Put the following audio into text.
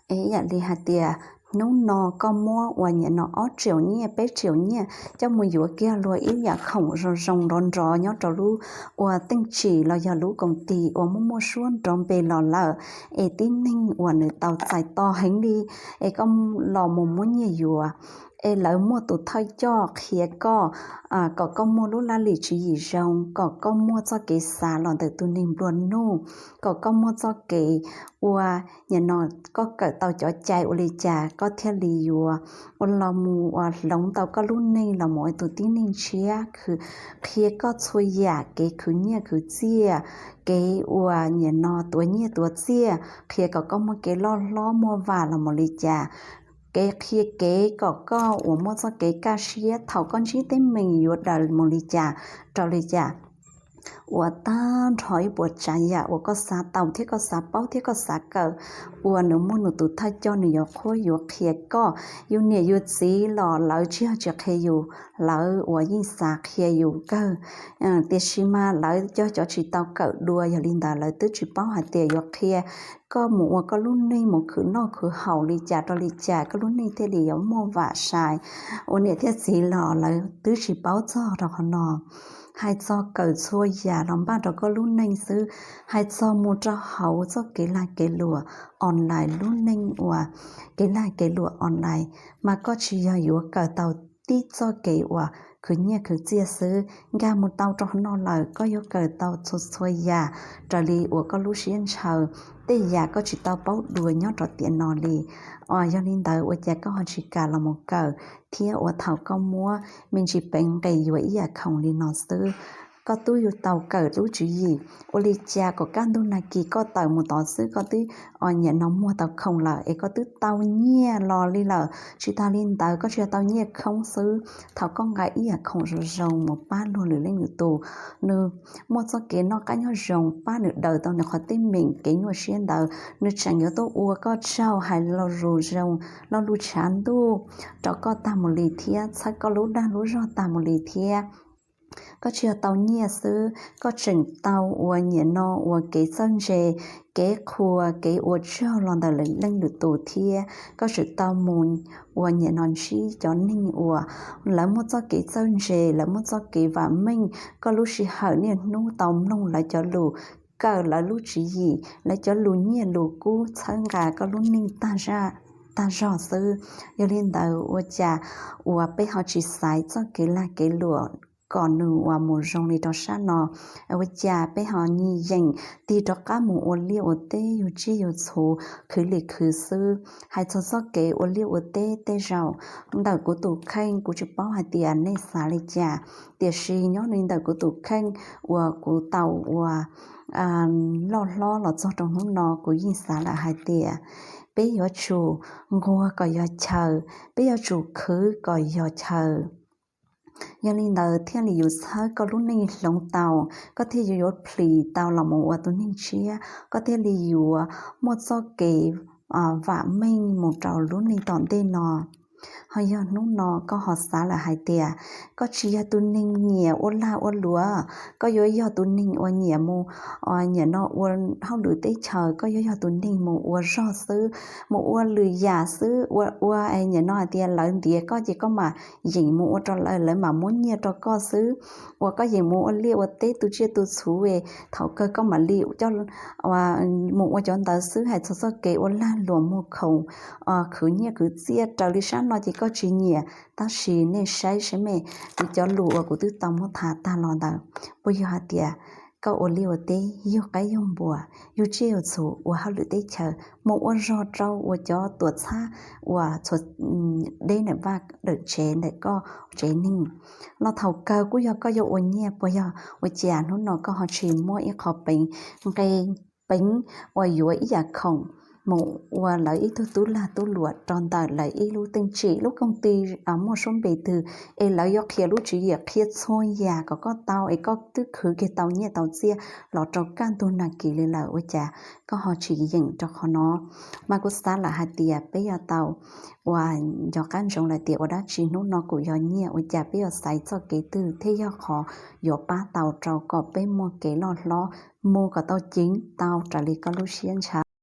Es yam li hais tias hnub no koj muab uas nyiam no ob triệu nyiaj, peb triệu nyiaj coj mus yuav kiag luag ib yam khoom zoo zoo nrov nrov nyob rau lub uas teej tsim los yog lub koom tis uas muaj muaj suab nrov npe los lawm, es tib neeg uas nws tau txais to heev li, es koj los mus muab nyiaj yuav, es lawv muaj tus thawj coj qhia koj, kom koj muaj lub laj lim tswv yim zoo, kom koj muaj txoj kev xav los ntawm tus neeg nplua nuj, kom koj muaj txoj kev ua nyiam no koj kawm tau cov cai ua li cas koj thiaj li yuav ua los mus uas hloov tau koj lub neej los mus ua tus tib neeg tshiab, qhia koj txhua yam kev khwv nyiaj khwv txiaj, kev uas nyiam no tuav nyiaj tuav txiaj, qhia kom koj muaj kev loj hlob muaj vam los mus li cas, kev qhia kev kom koj uas muaj txoj kev kaj siab thaum koj ntsib teeb meem yuav daws mus li cas rau li cas. Uas tag nrho ib puas tsav yam uas koj xav tau thiab koj xav paub thiab koj xav kawm, uas nws muaj nws tus thawj coj nws yuav qhuab yuav qhia koj. Yus niam yus txiv los lawv tsis yog tsis qhia yus, lawv uas yeej xav qhia yus kawg, tiam sis mas lawv cov cov tsis tau kawm dua, yog li ntawd lawv twb tsis paub hais tias yuav qhia koj mus ua koj lub neej mus khwv noj khwv haus li cas rau li cas koj lub neej thiaj li yuav muaj vam sai. Ua niam thiab txiv los lawv twb tsis paub txog rau qhov no. Hais txog kawm txhua yam los npaj rau koj lub neej xwb, hais txog mus rau hauv txoj kev lag kev luam online lub neej uas kev lag kev luam online, mas koj tsis yog yuav kawm tau tib txoj kev uas khwv nyiaj khwv txiaj xwb, nkag mus tau rau qhov no lawm koj yuav kawm tau txhua txhua yam raws li uas koj lub siab ntshaw, tej yam koj tsis tau paub dua nyob rau tiam no li. Yog li ntawd ua cas koj ho tsis kam los mus kawm thiab ua thaum koj muab me ntsis peev nqes yuav ib yam khoom li no xwb? Koj twb yuav tau kawm lub tswv yim ua li cas kom kaj ntug nag kis koj tawm mus tod xwb koj twb nyiam no muag tau khoom lawm es koj twb tau nyiaj los li lawm. Tsis tas li ntawd koj tsis yog tau nyiaj khoob xwb, thaum koj nqa ib yam khoom zoo zoo mus pab luag lwm leej lwm tus, nws muaj txoj kev noj qab nyob zoo pab nws daws tau nws qhov teeb meem kev nyuaj siab ntawd, nws tseem yuav tuaj ua koj tsaug hais lo lus zoo, lo lus tshav ntuj rau koj tag mus li thiab txhawb koj lub dag lub zog tag mus li thiab. Koj tsis yog tau nyiaj xwb, koj tseem tau ua nyiam no ua kev txawj ntse, kev qhuas kev ua tsaug los ntawm lwm leej lwm tus thiab. Koj tseem tau mus ua nyiam no ntsib cov neeg uas lawv muaj txoj kev txawj ntse, lawv muaj txoj kev vam meej, koj lub sij hawm niaj hnub tau mloog lawv cov lus, kawm lawv lub tswv yim, lawv cov lus nyiaj lus kub txhawb nqa koj lub neej tag zog xwb. Yog li ntawd ua cas uas peb ho tsis xaiv txoj kev lag kev luam kom nws uas mus zoo li rau sab no? Ua cas peb ho nyiam yeem tig rov qab mus ua liaj ua teb yug tsiaj yug txhu, khwv li khwv xwb? Hais txog txoj kev ua liaj ua teb tej zaum ntawm kuv tus kheej kuv tsis paub hais tias nej xav li cas, tiam sis nyob li ntawm kuv tus kheej uas kuv tau ua loj hlob los txog rau hnub no kuv yeej xav lawm hais tias peb yuav tsum nquag kom yog chaw, peb yuav tsum khwv kom yog chaw. Yog li ntawd thiaj li yuav txhawb koj lub neej hloov tau, koj thiaj yuav yuav plhis tau los mus ua tus neeg tshiab, koj thiaj li yuav muaj txoj kev vam meej mus rau lub neej tom ntej no. Ho yog hnub no koj ho xav lawm hais tias koj tsis yog tus neeg nyiam ua lag ua luam, koj yuav yog tus neeg uas nyiam mus nyiam no ua hauj lwm teb chaws, koj yuav yog tus neeg mus ua zog xwb, mus ua lwm yam xwb, ua ua nyiam no hais tias lawv ntiav koj ces koj mam yeem mus ua rau lawv, lawv mam muab nyiaj rau koj xwb, uas koj yeem mus ua liaj ua teb tu tsiaj tu txhu, thaum kawg koj mam li mus ua cov ntawd xwb. Hais txog txoj kev ua lag luam muag khoom, khwv nyiaj khwv txiaj raws li sab no ces koj tsis nyiam, tab sis nej saib saib me, kuv cov lus uas kuv twb tau muab tham tag los ntawd, puas yog hais tias koj ua liaj ua teb yug qaib yug npua, yug tsiaj yug txhu, ua hauj lwm teb chaws, mus ua zog rau uas cov tuam txhab uas txhua deb ntawm vaj ntawm tsev ntawm koj tsev neeg los thaum kawg kuj yog koj yuav ua nyiaj, puas yog? Ua cas hnub no koj ho tsis muab ib qho peev nqe, peev uas yuav ib yam khoom mus ua lawv ib tug tub lag tub luam rau ntawm lawv ib lub teej tsim lub koom tij muaj suab npe twg, es lawv yuav qhia lub tswv yim qhia txhua yam kom koj tau, es koj twb khwv kiag tau nyiaj tau txiaj los rau kaj ntug nag kis li lawm, ua cas koj ho tsis yeem rau qhov no? Mas kuv xav lawm hais tias peb yuav tau uas nco qab ntsoov lawm tias ua dab tsi hnub no kuj yog nyiaj, ua cas peb yuav xaiv txoj kev twg thiaj yog qhov yuav pab tau rau kom peb muaj kev loj hlob, mus kom tau ceev tau raws li koj lub siab ntshaw.